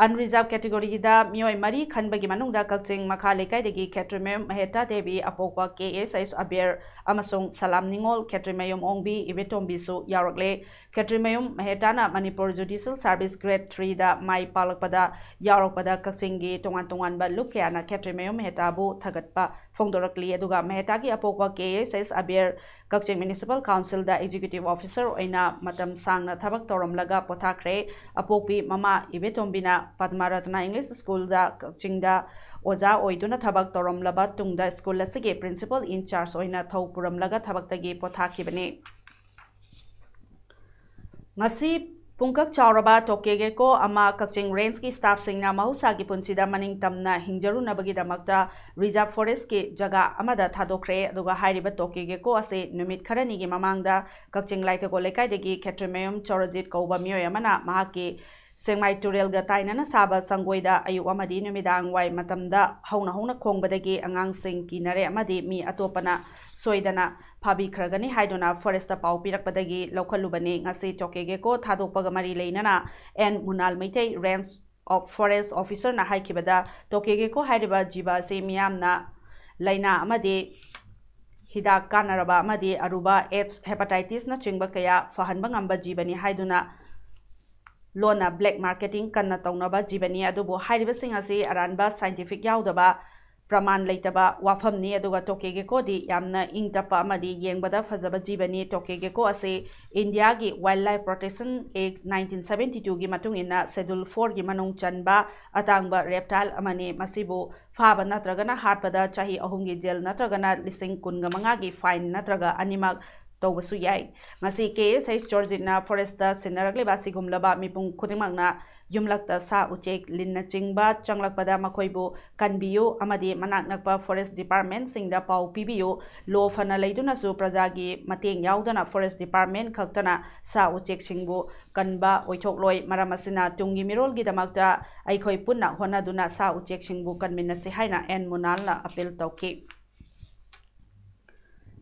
ꯑꯟꯔꯤꯖꯥꯔꯚ ꯀꯦꯇꯦꯒꯣꯔꯤꯗ ꯃꯤꯑꯣꯏ ꯃꯔꯤ ꯈꯟꯕꯒꯤ ꯃꯅꯨꯡꯗ ꯀꯛꯆꯤꯡ ꯃꯈꯥ ꯂꯩꯀꯥꯏꯗꯒꯤ ꯈꯦꯇ꯭ꯔꯤꯃꯌꯨꯝ ꯃꯍꯦꯇꯥ ꯗꯦꯕꯤ, ꯑꯄꯣꯛꯄ ꯀꯦ ꯑꯦꯁ ꯑꯩꯆ ꯑꯕꯦꯔ ꯑꯃꯁꯨꯡ ꯁꯂꯥꯝ ꯅꯤꯉꯣꯜ, ꯈꯦꯇ꯭ꯔꯤꯃꯌꯨꯝ ꯑꯣꯡꯕꯤ ꯏꯕꯦꯇꯣꯝꯕꯤꯁꯨ ꯌꯥꯎꯔꯛꯂꯦ꯫ ꯈꯦꯇ꯭ꯔꯤꯃꯌꯨꯝ ꯃꯍꯦꯇꯥꯅ ꯃꯅꯤꯄꯨꯔ ꯖꯨꯗꯤꯁꯤꯌꯦꯜ ꯁꯥꯔꯚꯤꯁ ꯒ꯭ꯔꯦꯗ ꯊ꯭ꯔꯤꯗ ꯃꯥꯏ ꯄꯥꯛꯂꯛꯄꯗ ꯌꯥꯎꯔꯛꯄꯗ ꯀꯛꯆꯤꯡꯒꯤ ꯇꯣꯉꯥꯟ ꯇꯣꯉꯥꯟꯕ ꯂꯨꯞ ꯀꯌꯥꯅ ꯈꯦꯇ꯭ꯔꯤꯃꯌꯨꯝ ꯃꯍꯦꯇꯥꯕꯨ ꯊꯥꯒꯠꯄ ꯐꯣꯡꯗꯣꯔꯛꯂꯤ꯫ ꯑꯗꯨꯒ ꯃꯍꯦꯇꯥꯒꯤ ꯑꯄꯣꯛꯄ ꯀꯦ ꯑꯦꯁ ꯑꯩꯆ ꯑꯕꯦꯔ ꯀꯛꯆꯤꯡ ꯃ꯭ꯌꯨꯅꯤꯁꯤꯄꯥꯜ ꯀꯥꯎꯟꯁꯤꯜꯗ ꯑꯦꯛꯖꯤꯀ꯭ꯌꯨꯇꯤꯚ ꯑꯣꯐꯤꯁꯔ ꯑꯣꯏꯅ ꯃꯇꯝ ꯁꯥꯡꯅ ꯊꯕꯛ ꯇꯧꯔꯝꯂꯒ ꯄꯣꯊꯥꯈ꯭ꯔꯦ꯫ ꯑꯄꯣꯛꯄꯤ ꯃꯃꯥ ꯏꯕꯦꯇꯣꯝꯕꯤꯅ ꯄꯗꯃꯥꯔꯠꯇꯅ ꯏꯪꯂꯤꯁ ꯁ꯭ꯀꯨꯜꯗ ꯀꯛꯆꯤꯡꯗ ꯑꯣꯖꯥ ꯑꯣꯏꯗꯨꯅ ꯊꯕꯛ ꯇꯧꯔꯝꯂꯕ ꯇꯨꯡꯗ ꯁ꯭ꯀꯨꯜ ꯑꯁꯤꯒꯤ ꯄ꯭ꯔꯤꯟꯁꯤꯄꯥꯜ ꯏꯟ ꯆꯥꯔꯖ ꯑꯣꯏꯅ ꯊꯧ ꯄꯨꯔꯝꯂꯒ ꯊꯕꯛꯇꯒꯤ ꯄꯣꯊꯥꯈꯤꯕꯅꯤ꯫ ꯉꯁꯤ ꯄꯨꯡꯀꯛ ꯆꯥꯎꯔꯕ ꯇꯣꯀꯦ ꯒꯦꯀꯣ ꯑꯃ ꯀꯛꯆꯤꯡ ꯔꯦꯟꯖꯀꯤ ꯁ꯭ꯇꯥꯐꯁꯤꯡꯅ ꯃꯍꯧꯁꯥꯒꯤ ꯄꯨꯟꯁꯤꯗ ꯃꯅꯤꯡ ꯇꯝꯅ ꯍꯤꯡꯖꯔꯨꯅꯕꯒꯤꯗꯃꯛꯇ ꯔꯤꯖꯥꯔꯚ ꯐꯣꯔꯦꯁ꯭ꯠꯀꯤ ꯖꯒꯥ ꯑꯃꯗ ꯊꯥꯗꯣꯛꯈ꯭ꯔꯦ꯫ ꯑꯗꯨꯒ ꯍꯥꯏꯔꯤꯕ ꯇꯣꯀꯦ ꯒꯦꯀꯣ ꯑꯁꯤ ꯅꯨꯃꯤꯠ ꯈꯔꯅꯤꯒꯤ ꯃꯃꯥꯡꯗ ꯀꯛꯆꯤꯡ ꯂꯥꯏꯊꯒꯣꯜ ꯂꯩꯀꯥꯏꯗꯒꯤ ꯈꯦꯇ꯭ꯔꯤꯃꯌꯨꯝ ꯆꯧꯔꯖꯤꯠ ꯀꯧꯕ ꯃꯤꯑꯣꯏ ꯑꯃꯅ ꯃꯍꯥꯛꯀꯤ ꯁꯦꯛꯃꯥꯏ ꯇꯨꯔꯦꯜꯒ ꯇꯥꯏꯅꯅ ꯁꯥꯕ ꯁꯪꯒꯣꯏꯗ ꯑꯌꯨꯛ ꯑꯃꯗꯤ ꯅꯨꯃꯤꯗꯥꯡ ꯋꯥꯏ ꯃꯇꯝꯗ ꯍꯧꯅ ꯍꯧꯅ ꯈꯣꯡꯕꯗꯒꯤ ꯑꯉꯥꯡꯁꯤꯡ ꯀꯤꯅꯔꯦ ꯑꯃꯗꯤ ꯃꯤ ꯑꯇꯣꯞꯄꯅ ꯁꯣꯏꯗꯅ ꯐꯥꯕꯤꯈ꯭ꯔꯒꯅꯤ ꯍꯥꯏꯗꯨꯅ ꯐꯣꯔꯦꯁ꯭ꯠꯇ ꯄꯥꯎ ꯄꯤꯔꯛꯄꯗꯒꯤ ꯂꯧꯈꯠꯂꯨꯕꯅꯤ꯫ ꯉꯁꯤ ꯇꯣꯀꯦ ꯒꯦꯀꯣ ꯊꯥꯗꯣꯛꯄꯒ ꯃꯔꯤ ꯂꯩꯅꯅ N Munal Meitei, range of forest ꯑꯣꯐꯤꯁꯔꯅ ꯍꯥꯏꯈꯤꯕꯗ, ꯇꯣꯀꯦ ꯒꯦꯀꯣ ꯍꯥꯏꯔꯤꯕ ꯖꯤꯕ ꯑꯁꯤ ꯃꯤꯌꯥꯝꯅ ꯂꯥꯏꯅꯥ ꯑꯃꯗꯤ ꯍꯤꯗꯥꯛ ꯀꯥꯟꯅꯔꯕ ꯑꯃꯗꯤ ꯑꯔꯨꯕ ꯑꯦꯗꯁ, ꯍꯦꯄꯥꯇꯥꯏꯇꯤꯁꯅꯆꯤꯡꯕ ꯀꯌꯥ ꯐꯍꯟꯕ ꯉꯝꯕ ꯖꯤꯕꯅꯤ ꯍꯥꯏꯗꯨꯅ ꯂꯣꯟꯅ ꯕ꯭ꯂꯦꯛ ꯃꯥꯔꯀꯦꯇꯤꯡ ꯀꯟꯅ ꯇꯧꯅꯕ ꯖꯤꯕꯅꯤ꯫ ꯑꯗꯨꯕꯨ ꯍꯥꯏꯔꯤꯕꯁꯤꯡ ꯑꯁꯤ ꯑꯔꯥꯟꯕ ꯁꯥꯏꯟꯇꯤꯐꯤꯛ ꯌꯥꯎꯗꯕ, ꯄ꯭ꯔꯃꯥꯟ ꯂꯩꯇꯕ ꯋꯥꯐꯝꯅꯤ꯫ ꯑꯗꯨꯒ ꯇꯣꯀꯦ ꯒꯦꯀꯣꯗꯤ ꯌꯥꯝꯅ ꯏꯪ ꯇꯞꯄ ꯑꯃꯗꯤ ꯌꯦꯡꯕꯗ ꯐꯖꯕ ꯖꯤꯕꯅꯤ꯫ ꯇꯣꯀꯦ ꯒꯦꯀꯣ ꯑꯁꯤ ꯏꯟꯗꯤꯌꯥꯒꯤ Wildlife Protection Act nineteen seventy two ꯒꯤ ꯃꯇꯨꯡ ꯏꯟꯅ Schedule four ꯒꯤ ꯃꯅꯨꯡ ꯆꯟꯕ ꯑꯇꯥꯡꯕ reptile ꯑꯃꯅꯤ꯫ ꯃꯁꯤꯕꯨ ꯐꯥꯕ ꯅꯠꯇ꯭ꯔꯒꯅ ꯍꯥꯠꯄꯗ ꯆꯍꯤ ꯑꯍꯨꯝꯒꯤ ꯖꯦꯜ ꯅꯠꯇ꯭ꯔꯒꯅ ꯂꯤꯁꯤꯡ ꯀꯨꯟꯒ ꯃꯉꯥꯒꯤ fine ꯅꯠꯇ꯭ꯔꯒ ꯑꯅꯤꯃꯛ ꯇꯧꯕꯁꯨ ꯌꯥꯏ꯫ ꯉꯁꯤ ꯀꯦ ꯑꯦꯁ ꯑꯩꯆ ꯆꯣꯔꯖꯤꯠꯅ ꯐꯣꯔꯦꯁ꯭ꯠꯇ ꯁꯤꯟꯅꯔꯛꯂꯤꯕ ꯑꯁꯤꯒꯨꯝꯂꯕ ꯃꯤꯄꯨꯝ ꯈꯨꯗꯤꯡꯃꯛꯅ ꯌꯨꯝꯂꯛꯇ ꯁꯥ ꯎꯆꯦꯛ, ꯂꯤꯟꯅꯆꯤꯡꯕ ꯆꯪꯂꯛꯄꯗ ꯃꯈꯣꯏꯕꯨ ꯀꯟꯕꯤꯌꯨ ꯑꯃꯗꯤ ꯃꯅꯥꯛ ꯅꯛꯄ ꯐꯣꯔꯦꯁ꯭ꯠ ꯗꯤꯄꯥꯔꯠꯃꯦꯟꯠꯁꯤꯡꯗ ꯄꯥꯎ ꯄꯤꯕꯤꯌꯨ꯫ ꯂꯣ ꯐꯅ ꯂꯩꯗꯨꯅꯁꯨ ꯄ꯭ꯔꯖꯥꯒꯤ ꯃꯇꯦꯡ ꯌꯥꯎꯗꯅ ꯐꯣꯔꯦꯁ꯭ꯠ ꯗꯤꯄꯥꯔꯠꯃꯦꯟꯠ ꯈꯛꯇꯅ ꯁꯥ ꯎꯆꯦꯛꯁꯤꯡꯕꯨ ꯀꯟꯕ ꯑꯣꯏꯊꯣꯛꯂꯣꯏ꯫ ꯃꯔꯝ ꯑꯁꯤꯅ ꯇꯨꯡꯒꯤ ꯃꯤꯔꯣꯜꯒꯤꯗꯃꯛꯇ ꯑꯩꯈꯣꯏ ꯄꯨꯟꯅ ꯍꯣꯠꯅꯗꯨꯅ ꯁꯥ ꯎꯆꯦꯛꯁꯤꯡꯕꯨ ꯀꯟꯃꯤꯟꯅꯁꯤ ꯍꯥꯏꯅ ꯑꯦꯟ ꯃꯨꯅꯥꯜꯅ ꯑꯥꯄꯤꯜ ꯇꯧꯈꯤ꯫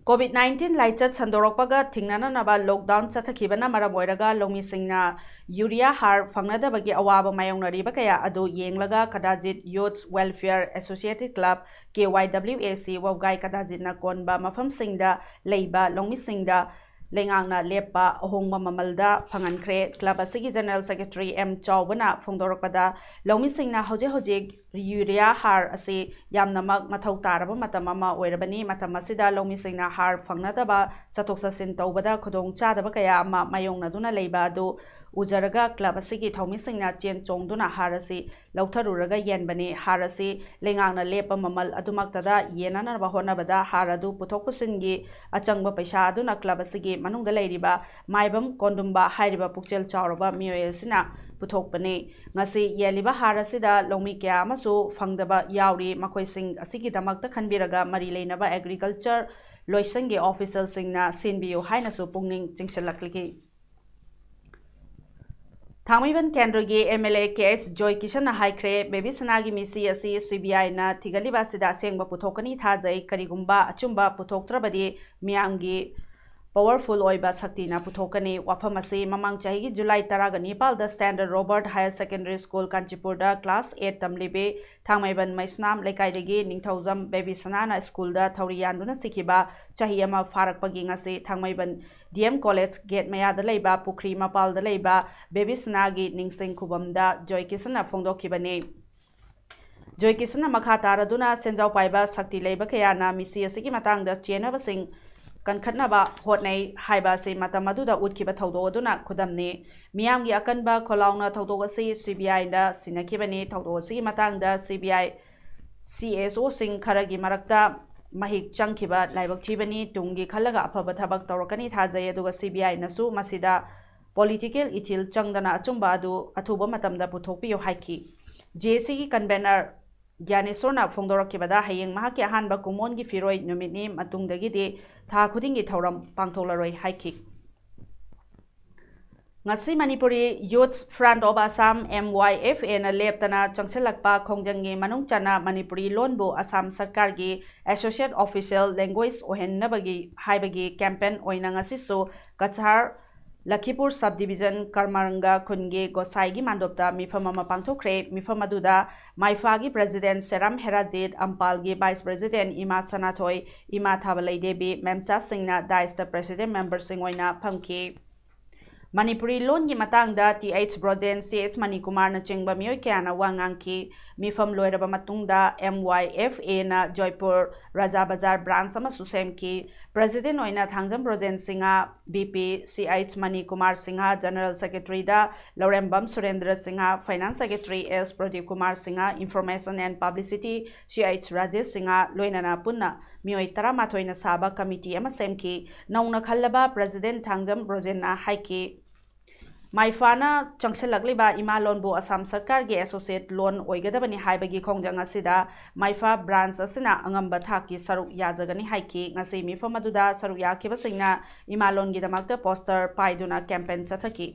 ꯀꯣꯚꯤꯗ ꯅꯥꯏꯟꯇꯤꯟ ꯂꯥꯏꯆꯠ ꯁꯟꯗꯣꯔꯛꯄꯒ ꯊꯤꯡꯅꯅꯅꯕ ꯂꯣꯛꯗꯥꯎꯟ ꯆꯠꯊꯈꯤꯕꯅ ꯃꯔꯝ ꯑꯣꯏꯔꯒ ꯂꯧꯃꯤꯁꯤꯡꯅ ꯌꯨꯔꯤꯌꯥ ꯍꯥꯔ ꯐꯪꯅꯗꯕꯒꯤ ꯑꯋꯥꯕ ꯃꯥꯌꯣꯛꯅꯔꯤꯕ ꯀꯌꯥ ꯑꯗꯨ ꯌꯦꯡꯂꯒ Kadajit youth welfare associated club, K Y W A C, ꯋꯥꯕꯒꯥꯏ ꯀꯗꯥꯖꯤꯠꯅ ꯀꯣꯟꯕ ꯃꯐꯝꯁꯤꯡꯗ ꯂꯩꯕ ꯂꯧꯃꯤꯁꯤꯡꯗ ꯂꯩꯉꯥꯛꯅ ꯂꯦꯞꯄ ꯑꯍꯣꯡꯕ ꯃꯃꯜꯗ ꯐꯪꯍꯟꯈ꯭ꯔꯦ꯫ ꯀ꯭ꯂꯕ ꯑꯁꯤꯒꯤ ꯖꯦꯅꯔꯦꯜ ꯁꯦꯀ꯭ꯔꯦꯇꯔꯤ ꯑꯦꯝ ꯆꯥꯎꯕꯅ ꯐꯣꯡꯗꯣꯔꯛꯄꯗ, ꯂꯧꯃꯤꯁꯤꯡꯅ ꯍꯧꯖꯤꯛ ꯍꯧꯖꯤꯛ ꯌꯨꯔꯤꯌꯥ ꯍꯥꯔ ꯑꯁꯤ ꯌꯥꯝꯅꯃꯛ ꯃꯊꯧ ꯇꯥꯔꯕ ꯃꯇꯝ ꯑꯃ ꯑꯣꯏꯔꯕꯅꯤ꯫ ꯃꯇꯝ ꯑꯁꯤꯗ ꯂꯧꯃꯤꯁꯤꯡꯅ ꯍꯥꯔ ꯐꯪꯅꯗꯕ, ꯆꯠꯊꯣꯛ ꯆꯠꯁꯤꯟ ꯇꯧꯕꯗ ꯈꯨꯗꯣꯡ ꯆꯥꯗꯕ ꯀꯌꯥ ꯑꯃ ꯃꯥꯌꯣꯛꯅꯗꯨꯅ ꯂꯩꯕ ꯑꯗꯨ ꯎꯖꯔꯒ club ꯑꯁꯤꯒꯤ ꯊꯧꯃꯤꯁꯤꯡꯅ ꯆꯦꯟ ꯆꯣꯡꯗꯨꯅ ꯍꯥꯔ ꯑꯁꯤ ꯂꯧꯊꯔꯨꯔꯒ ꯌꯦꯟꯕꯅꯤ꯫ ꯍꯥꯔ ꯑꯁꯤ ꯂꯩꯉꯥꯛꯅ ꯂꯦꯞꯄ ꯃꯃꯜ ꯑꯗꯨꯃꯛꯇꯗ ꯌꯦꯟꯅꯅꯕ ꯍꯣꯠꯅꯕꯗ ꯍꯥꯔ ꯑꯗꯨ ꯄꯨꯊꯣꯛ ꯄꯨꯁꯤꯟꯒꯤ ꯑꯆꯪꯕ ꯄꯩꯁꯥ ꯑꯗꯨꯅ club ꯑꯁꯤꯒꯤ ꯃꯅꯨꯡꯗ ꯂꯩꯔꯤꯕ ꯃꯥꯏꯕꯝ ꯀꯣꯟꯗꯨꯝꯕ ꯍꯥꯏꯔꯤꯕ ꯄꯨꯛꯆꯦꯜ ꯆꯥꯎꯔꯕ ꯃꯤꯑꯣꯏ ꯑꯁꯤꯅ ꯄꯨꯊꯣꯛꯄꯅꯤ꯫ ꯉꯁꯤ ꯌꯦꯜꯂꯤꯕ ꯍꯥꯔ ꯑꯁꯤꯗ ꯂꯧꯃꯤ ꯀꯌꯥ ꯑꯃꯁꯨ ꯐꯪꯗꯕ ꯌꯥꯎꯔꯤ꯫ ꯃꯈꯣꯏꯁꯤꯡ ꯑꯁꯤꯒꯤꯗꯃꯛꯇ ꯈꯟꯕꯤꯔꯒ ꯃꯔꯤ ꯂꯩꯅꯕ agriculture ꯂꯣꯏꯁꯪꯒꯤ officialꯁꯤꯡꯅ ꯁꯤꯟꯕꯤꯌꯨ ꯍꯥꯏꯅꯁꯨ ꯄꯨꯛꯅꯤꯡ ꯆꯤꯡꯁꯤꯜꯂꯛꯂꯤ꯫ ꯊꯥꯡꯃꯩꯕꯟ ꯀꯦꯟꯗ꯭ꯔꯒꯤ MLA ꯀꯦ ꯑꯩꯆ ꯖꯣꯏꯀꯤꯁꯟꯅ ꯍꯥꯏꯈ꯭ꯔꯦ, ꯕꯦꯕꯤ ꯁꯅꯥꯒꯤ ꯃꯤꯁꯤ ꯑꯁꯤ CBIꯅ ꯊꯤꯒꯠꯂꯤꯕ ꯑꯁꯤꯗ ꯑꯁꯦꯡꯕ ꯄꯨꯊꯣꯛꯀꯅꯤ ꯊꯥꯖꯩ꯫ ꯀꯔꯤꯒꯨꯝꯕ ꯑꯆꯨꯝꯕ ꯄꯨꯊꯣꯛꯇ꯭ꯔꯕꯗꯤ ꯃꯤꯌꯥꯝꯒꯤ powerful ꯑꯣꯏꯕ ꯁꯛꯇꯤꯅ ꯄꯨꯊꯣꯛꯀꯅꯤ꯫ ꯋꯥꯐꯝ ꯑꯁꯤ ꯃꯃꯥꯡ ꯆꯍꯤꯒꯤ ꯖꯨꯂꯥꯏ ꯇꯔꯥꯒ ꯅꯤꯄꯥꯜꯗ Standard Robert Higher Secondary School ꯀꯥꯟꯆꯤꯄꯨꯔꯗ class eight ꯇꯝꯂꯤꯕꯤ ꯊꯥꯡꯃꯩꯕꯟ ꯃꯩꯁꯅꯥꯝ ꯂꯩꯀꯥꯏꯗꯒꯤ ꯅꯤꯡꯊꯧꯖꯝ ꯕꯦꯕꯤ ꯁꯅꯥꯅ ꯁ꯭ꯀꯨꯜꯗ ꯊꯧꯔꯤ ꯌꯥꯟꯗꯨꯅ ꯁꯤꯈꯤꯕ ꯆꯍꯤ ꯑꯃ ꯐꯥꯔꯛꯄꯒꯤ ꯉꯁꯤ ꯊꯥꯡꯃꯩꯕꯟ DM College gate ꯃꯌꯥꯗ ꯂꯩꯕ ꯄꯨꯈ꯭ꯔꯤ ꯃꯄꯥꯜꯗ ꯂꯩꯕ ꯕꯦꯕꯤ ꯁꯅꯥꯒꯤ ꯅꯤꯡꯁꯤꯡ ꯈꯨꯕꯝꯗ ꯖꯣꯏꯀꯤꯁꯟꯅ ꯐꯣꯡꯗꯣꯛꯈꯤꯕꯅꯤ꯫ ꯖꯣꯏꯀꯤꯁꯟꯅ ꯃꯈꯥ ꯇꯥꯔꯗꯨꯅ ꯁꯦꯟꯖꯥꯎ ꯄꯥꯏꯕ ꯁꯛꯇꯤ ꯂꯩꯕ ꯀꯌꯥꯅ ꯃꯤꯁꯤ ꯑꯁꯤꯒꯤ ꯃꯇꯥꯡꯗ ꯆꯦꯟꯅꯕꯁꯤꯡ ꯀꯟꯈꯠꯅꯕ ꯍꯣꯠꯅꯩ ꯍꯥꯏꯕ ꯑꯁꯤ ꯃꯇꯝ ꯑꯗꯨꯗ ꯎꯠꯈꯤꯕ ꯊꯧꯗꯣꯛ ꯑꯗꯨꯅ ꯈꯨꯗꯝꯅꯤ꯫ ꯃꯤꯌꯥꯝꯒꯤ ꯑꯀꯟꯕ ꯈꯣꯜꯂꯥꯎꯅ ꯊꯧꯗꯣꯛ ꯑꯁꯤ CBIꯗ ꯁꯤꯟꯅꯈꯤꯕꯅꯤ꯫ ꯊꯧꯗꯣꯛ ꯑꯁꯤꯒꯤ ꯃꯇꯥꯡꯗ CBI CSOꯁꯤꯡ ꯈꯔꯒꯤ ꯃꯔꯛꯇ ꯃꯍꯤꯛ ꯆꯪꯈꯤꯕ ꯂꯥꯏꯕꯛ ꯊꯤꯕꯅꯤ꯫ ꯇꯨꯡꯒꯤ ꯈꯜꯂꯒ ꯑꯐꯕ ꯊꯕꯛ ꯇꯧꯔꯛꯀꯅꯤ ꯊꯥꯖꯩ꯫ ꯑꯗꯨꯒ CBIꯅꯁꯨ ꯃꯁꯤꯗ political ꯏꯊꯤꯜ ꯆꯪꯗꯅ ꯑꯆꯨꯝꯕ ꯑꯗꯨ ꯑꯊꯨꯕ ꯃꯇꯝꯗ ꯄꯨꯊꯣꯛꯄꯤꯌꯨ ꯍꯥꯏꯈꯤ꯫ JACꯒꯤ convener ꯒ꯭ꯌꯥꯅꯦꯁꯣꯔꯅ ꯐꯣꯡꯗꯣꯔꯛꯈꯤꯕꯗ ꯍꯌꯦꯡ ꯃꯍꯥꯛꯀꯤ ꯑꯍꯥꯟꯕ ꯀꯨꯃꯣꯟꯒꯤ ꯐꯤꯔꯣꯏ ꯅꯨꯃꯤꯠꯅꯤ꯫ ꯃꯇꯨꯡꯗꯒꯤꯗꯤ ꯊꯥ ꯈꯨꯗꯤꯡꯒꯤ ꯊꯧꯔꯝ ꯄꯥꯡꯊꯣꯛꯂꯔꯣꯏ ꯍꯥꯏꯈꯤ꯫ ꯉꯁꯤ Manipuri Youth Front of Assam, MYFAꯅ ꯂꯦꯞꯇꯅ ꯆꯪꯁꯤꯜꯂꯛꯄ ꯈꯣꯡꯖꯪꯒꯤ ꯃꯅꯨꯡ ꯆꯟꯅ ꯃꯅꯤꯄꯨꯔꯤ ꯂꯣꯟꯕꯨ ꯑꯁꯥꯝ ꯁꯔꯀꯥꯔꯒꯤ associate official language ꯑꯣꯏꯍꯟꯅꯕꯒꯤ ꯍꯥꯏꯕꯒꯤ campaign ꯑꯣꯏꯅ ꯉꯁꯤꯁꯨ ꯀꯆꯥꯔ ꯂꯈꯤꯄꯨꯔ subdivision ꯀꯔꯃꯔꯪꯒ ꯈꯨꯟꯒꯤ ꯒꯣꯁꯥꯏꯒꯤ ꯃꯥꯟꯗꯣꯞꯇ ꯃꯤꯐꯝ ꯑꯃ ꯄꯥꯡꯊꯣꯛꯈ꯭ꯔꯦ꯫ ꯃꯤꯐꯝ ꯑꯗꯨꯗ ꯃꯥꯏꯐꯥꯒꯤ president ꯁꯦꯔꯥꯝ ꯍꯦꯔꯥꯖꯤꯠ, ꯑꯝꯄꯥꯜꯒꯤ vice president ꯏꯃꯥ ꯁꯅꯥꯊꯣꯏ, ꯏꯃꯥ ꯊꯥꯕꯂꯩ ꯗꯦꯕꯤ, ꯃꯦꯝꯆꯥꯁꯤꯡꯅ dais president memberꯁꯤꯡ ꯑꯣꯏꯅ ꯐꯝꯈꯤ꯫ ꯃꯅꯤꯄꯨꯔꯤ ꯂꯣꯟꯒꯤ ꯃꯇꯥꯡꯗ ꯇꯤ ꯑꯩꯆ ꯕ꯭ꯔꯣꯖꯦꯟ, ꯁꯤ ꯑꯩꯆ ꯃꯅꯤꯀꯨꯃꯥꯔꯅ ꯆꯤꯡꯕ ꯃꯤꯑꯣꯏ ꯀꯌꯥꯅ ꯋꯥ ꯉꯥꯡꯈꯤ꯫ ꯃꯤꯐꯝ ꯂꯣꯏꯔꯕ ꯃꯇꯨꯡꯗ ꯑꯦꯝ ꯋꯥꯏ ꯑꯦꯐ ꯑꯦꯅ ꯖꯣꯏꯄꯨꯔ ꯔꯥꯖꯥ ꯕꯖꯥꯔ ꯕ꯭ꯔꯥꯟꯁ ꯑꯃꯁꯨ ꯁꯦꯝꯈꯤ꯫ ꯄ꯭ꯔꯦꯁꯤꯗꯦꯟ ꯑꯣꯏꯅ Thangjam Brojen Singh, V P, C H Manikumar Singh, general ꯁꯦꯀ꯭ꯔꯦꯇꯔꯤꯗ Lourembam Surendra Singh, finance secretary S Pradip Kumar Singh, information and publicity C H Rajesh Singh, ꯂꯣꯏꯅꯅ ꯄꯨꯟꯅ ꯃꯤꯑꯣꯏ ꯇꯔꯥꯃꯥꯊꯣꯏꯅ ꯁꯥꯕ ꯀꯃꯤꯇꯤ ꯑꯃ ꯁꯦꯝꯈꯤ꯫ ꯅꯧꯅ ꯈꯜꯂꯕ ꯄ꯭ꯔꯦꯁꯤꯗꯦꯟ ꯊꯥꯡꯖꯝ ꯕ꯭ꯔꯣꯖꯦꯟꯅ ꯍꯥꯏꯈꯤ, ꯃꯥꯏꯐꯥꯅ ꯆꯪꯁꯤꯜꯂꯛꯂꯤꯕ ꯏꯃꯥ ꯂꯣꯟꯕꯨ ꯑꯁꯥꯝ ꯁꯔꯀꯥꯔꯒꯤ ꯑꯦꯁꯣꯁꯤꯌꯦꯠ ꯂꯣꯟ ꯑꯣꯏꯒꯗꯕꯅꯤ ꯍꯥꯏꯕꯒꯤ ꯈꯣꯡꯖꯪ ꯑꯁꯤꯗ ꯃꯥꯏꯐꯥ ꯕ꯭ꯔꯥꯟꯁ ꯑꯁꯤꯅ ꯑꯉꯝꯕ ꯊꯥꯛꯀꯤ ꯁꯔꯨꯛ ꯌꯥꯖꯒꯅꯤ ꯍꯥꯏꯈꯤ꯫ ꯉꯁꯤ ꯃꯤꯐꯝ ꯑꯗꯨꯗ ꯁꯔꯨꯛ ꯌꯥꯈꯤꯕꯁꯤꯡꯅ ꯏꯃꯥ ꯂꯣꯟꯒꯤꯗꯃꯛꯇ ꯄꯣꯁꯇꯔ ꯄꯥꯏꯗꯨꯅ ꯀꯦꯝꯄꯦꯟ ꯆꯠꯊꯈꯤ꯫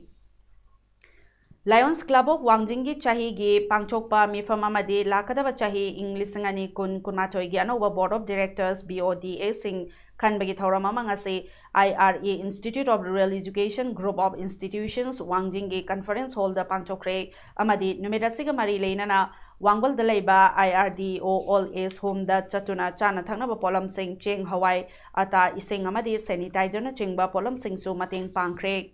ꯂꯥꯌꯣꯟꯁ ꯀ꯭ꯂꯕ ꯑꯣꯐ ꯋꯥꯡꯖꯤꯡꯒꯤ ꯆꯍꯤꯒꯤ ꯄꯥꯡꯊꯣꯛꯄ ꯃꯤꯐꯝ ꯑꯃꯗꯤ ꯂꯥꯛꯀꯗꯕ ꯆꯍꯤ ꯏꯪ ꯂꯤꯁꯤꯡ ꯑꯅꯤ ꯀꯨꯟ ꯀꯨꯟꯃꯥꯊꯣꯏꯒꯤ ꯑꯅꯧꯕ ꯕꯣꯔꯗ ꯑꯣꯐ ꯗꯤꯔꯦꯛꯇꯔꯁ, ꯕꯤ ꯑꯣ ꯗꯤ ꯑꯦꯁꯤꯡ, ꯈꯟꯕꯒꯤ ꯊꯧꯔꯝ ꯑꯃ ꯉꯁꯤ I R E, Institute of Rural Education, Group of Institutions, ꯋꯥꯡꯖꯤꯡꯒꯤ ꯀꯟꯐꯔꯦꯟꯁ ꯍꯣꯜꯗ ꯄꯥꯡꯊꯣꯛꯈ꯭ꯔꯦ꯫ ꯑꯃꯗꯤ ꯅꯨꯃꯤꯠ ꯑꯁꯤꯒ ꯃꯔꯤ ꯂꯩꯅꯅ ꯋꯥꯡꯒꯣꯜꯗ ꯂꯩꯕ ꯑꯥꯏ ꯑꯥꯔ ꯗꯤ ꯑꯣ ꯑꯣꯜ ꯑꯦꯖ ꯍꯣꯝꯗ ꯆꯠꯇꯨꯅ ꯆꯥꯅ ꯊꯛꯅꯕ ꯄꯣꯠꯂꯝꯁꯤꯡ, ꯆꯦꯡ, ꯍꯋꯥꯏ, ꯑꯇꯥ, ꯏꯁꯤꯡ ꯑꯃꯗꯤ ꯁꯦꯅꯤꯇꯥꯏꯖꯔꯅꯆꯤꯡꯕ ꯄꯣꯠꯂꯝꯁꯤꯡꯁꯨ ꯃꯇꯦꯡ ꯄꯥꯡꯈ꯭ꯔꯦ꯫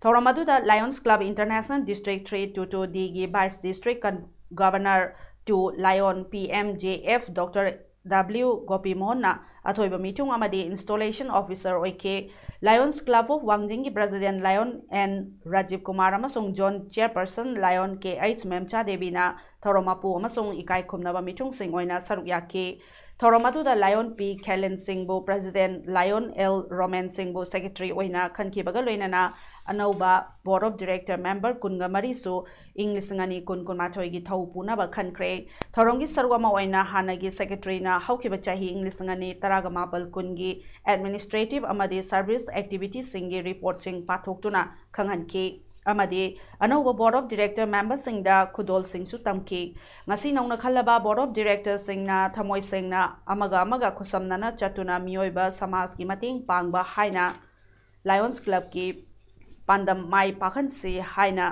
ꯊꯧꯔꯝ ꯑꯗꯨꯗ Lions Club International District three two two D ꯒꯤ Vice District Con-, Governor to Lion, P M J F, Doctor W ꯒꯣꯄꯤꯃꯣꯍꯟꯅ ꯑꯊꯣꯏꯕ ꯃꯤꯊꯨꯡ ꯑꯃꯗꯤ ꯏꯟꯁꯇꯣꯂꯦꯁꯟ ꯑꯣꯐꯤꯁꯔ ꯑꯣꯏꯈꯤ꯫ ꯂꯥꯌꯣꯟꯁ ꯀ꯭ꯂꯕ ꯑꯣꯐ ꯋꯥꯡꯖꯤꯡꯒꯤ president lion N Rajiv Kumar ꯑꯃꯁꯨꯡ ꯖꯣꯟ ꯆꯦꯌꯔꯄꯔꯁꯟ ꯂꯥꯌꯣꯟ ꯀꯦ ꯑꯩꯆ ꯃꯦꯝꯆꯥ ꯗꯦꯕꯤꯅ ꯊꯧꯔꯝ ꯃꯄꯨ ꯑꯃꯁꯨꯡ ꯏꯀꯥꯏ ꯈꯨꯝꯅꯕ ꯃꯤꯊꯨꯡꯁꯤꯡ ꯑꯣꯏꯅ ꯁꯔꯨꯛ ꯌꯥꯈꯤ꯫ ꯊꯧꯔꯝ ꯑꯗꯨꯗ ꯂꯥꯌꯣꯟ ꯄꯤ ꯈꯦꯂꯦꯟ ꯁꯤꯡꯕꯨ ꯄ꯭ꯔꯦꯁꯤꯗꯦꯟ, ꯂꯥꯌꯣꯟ ꯑꯦꯜ ꯔꯣꯃꯦꯟ ꯁꯤꯡꯕꯨ ꯁꯦꯀ꯭ꯔꯦꯇꯔꯤ ꯑꯣꯏꯅ ꯈꯟꯈꯤꯕꯒ ꯂꯣꯏꯅꯅ ꯑꯅꯧꯕ ꯕꯣꯔꯗ ꯑꯣꯐ ꯗꯤꯔꯦꯛꯇꯔ ꯃꯦꯝꯕꯔ ꯀꯨꯟꯒ ꯃꯔꯤꯁꯨ ꯏꯪ ꯂꯤꯁꯤꯡ ꯑꯅꯤ ꯀꯨꯟ ꯀꯨꯟꯃꯥꯊꯣꯏꯒꯤ ꯊꯧ ꯄꯨꯅꯕ ꯈꯟꯈ꯭ꯔꯦ꯫ ꯊꯧꯔꯝꯒꯤ ꯁꯔꯨꯛ ꯑꯃ ꯑꯣꯏꯅ ꯍꯥꯟꯅꯒꯤ ꯁꯦꯀ꯭ꯔꯦꯇꯔꯤꯅ ꯍꯧꯈꯤꯕ ꯆꯍꯤ ꯏꯪ ꯂꯤꯁꯤꯡ ꯑꯅꯤ ꯇꯔꯥꯒ ꯃꯥꯄꯜ ꯀꯨꯟꯒꯤ ꯑꯦꯗꯃꯤꯅꯤꯁꯇ꯭ꯔꯦꯇꯤꯚ ꯑꯃꯗꯤ ꯁꯔꯚꯤꯁ ꯑꯦꯛꯇꯤꯚꯤꯇꯤꯁꯤꯡꯒꯤ ꯔꯤꯄꯣꯔꯠꯁꯤꯡ ꯄꯥꯊꯣꯛꯇꯨꯅ ꯈꯪꯍꯟꯈꯤ ꯑꯃꯗꯤ ꯑꯅꯧꯕ ꯕꯣꯔꯗ ꯑꯣꯐ ꯗꯤꯔꯦꯛꯇꯔ ꯃꯦꯝꯕꯔꯁꯤꯡꯗ ꯈꯨꯗꯣꯜꯁꯤꯡꯁꯨ ꯇꯝꯈꯤ꯫ ꯉꯁꯤ ꯅꯧꯅ ꯈꯜꯂꯕ ꯕꯣꯔꯗ ꯑꯣꯐ ꯗꯤꯔꯦꯛꯇꯔꯁꯤꯡꯅ ꯊꯃꯣꯏ ꯁꯦꯡꯅ ꯑꯃꯒ ꯑꯃꯒ ꯈꯨꯠꯁꯝꯅꯅ ꯆꯠꯇꯨꯅ ꯃꯤꯑꯣꯏꯕ ꯁꯃꯥꯖꯀꯤ ꯃꯇꯦꯡ ꯄꯥꯡꯕ ꯍꯥꯏꯅ ꯂꯥꯌꯣꯟꯁ ꯀ꯭ꯂꯕꯀꯤ ꯄꯥꯟꯗꯝ ꯃꯥꯏ ꯄꯥꯛꯍꯟꯁꯤ ꯍꯥꯏꯅ